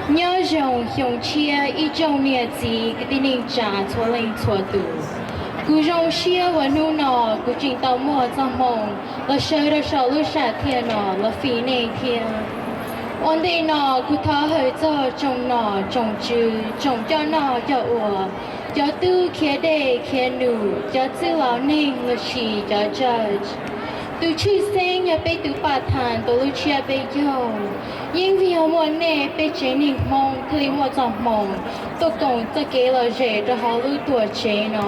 Nyob zoo xyoo tshiab ib tsoom niam txiv kwv tij neej tsa txhua leej txhua tus. Kuv zoo siab uas hnub no kuv tseem tau muaj txoj hmoo los sawv rau saum lub sam thiaj no los fij nej thiab. Ua ntej no kuv thov hawm txog tsoom nom tsoom tswv, tsoom coj noj coj ua, cov tub khiav dej khiav num, cov txwj laus neeg los sis cov judge. Tus tshwj xeeb yog peb tus paj thas tau lub tsiab peb caug. Yeej vim yog muaj nej peb tsev neeg Hmoob thiaj li muaj txoj hmoo tuaj koom txoj kev lom zem rau hauv lub tuam tsev no.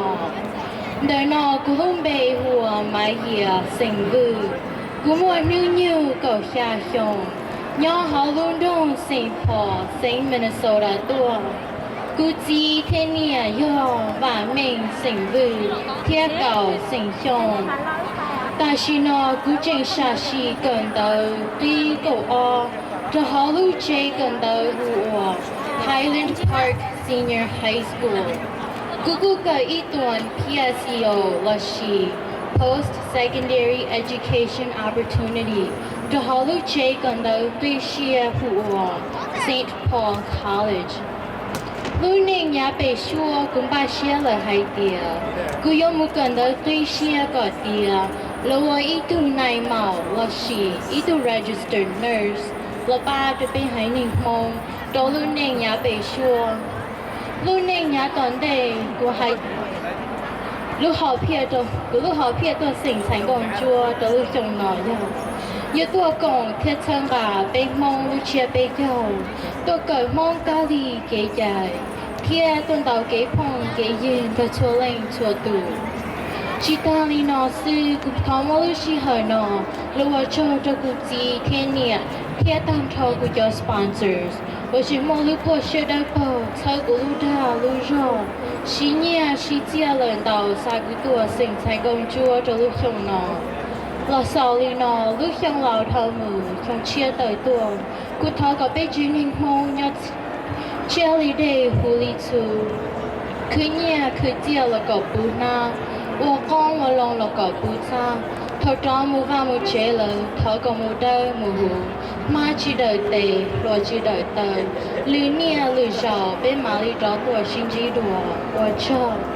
Ntawm no kuv lub npe hu ua Maiv Yias xeem Vwj. Kuv muaj hnub nyoog kaum xya xyoo, nyob hauv lub nroog Saint Paul, xeev Minnesota tuaj. Kuv txiv thiab niam yog Vam Meej xeem Vwj thiab Kaus xeem Xyooj. Tam sim no kuv tseem sam sim kawm ntawv qib kaum ob rau hauv lub tsev kawm ntawv hu ua Highland Park Senior High School. Kuv kuj kawm ib tuas P S E O los sis Post Secondary Education Opportunity rau hauv lub tsev kawm ntawv qib siab hu ua Saint Paul College. Lub neej yav pem suab kuv npaj siab lawm hais tias kuv yuav mus kawm ntawv qib siab kom tiav los ua ib tug nai maum los sis ib tug registered nurse los pab rau peb haiv neeg Hmoob rau lub neej yav pem suab. Lub neej yav tom ntej kuv hais, lub hom phiaj, kuv lub hom phiaj tuaj xeem Ntxhais Nkauj Ntsuab rau lub xyoo no yog yuav tuaj koom thiab txhawb nqa peb Hmoob lub tsiab peb caug, tuaj kawm Hmoob kab li kev cai, thiab tuaj ntaus kev phooj kev ywg nrog txhua leej txhua tus. Tsis tag li no xwb, kuv thov muab lub sij hawm no los ua tsaug rau kuv txiv thiab niam thiab tag nrho kuv cov sponsors uas tseem muaj lub puas siab dawb paug txhawb kuv lub dag lub zog, siv nyiaj siv txiaj lawm ntau xa kuv tuaj xeem Ntxhais Nkauj Ntsuab rau lub xyoo no. Los xaus li no, lub xyoo laus dhau mus xyoo tshiab tawm tuaj, kuv thov kom peb tsev neeg Hmoob nyob tsiab li dej huv li txhuv, khwv nyiaj khwv txiaj los kom puv hnab, ua qoob ua loo los kom puv txhab. Thaum rov mus vaj mus tsev lawm thov kom mus dawb mus huv, hmab tsis dawm tes, hluas tsis dawm taw, lwm niaj lwm zaus peb mam li rov tuaj sib ntsib dua. Ua tsaug.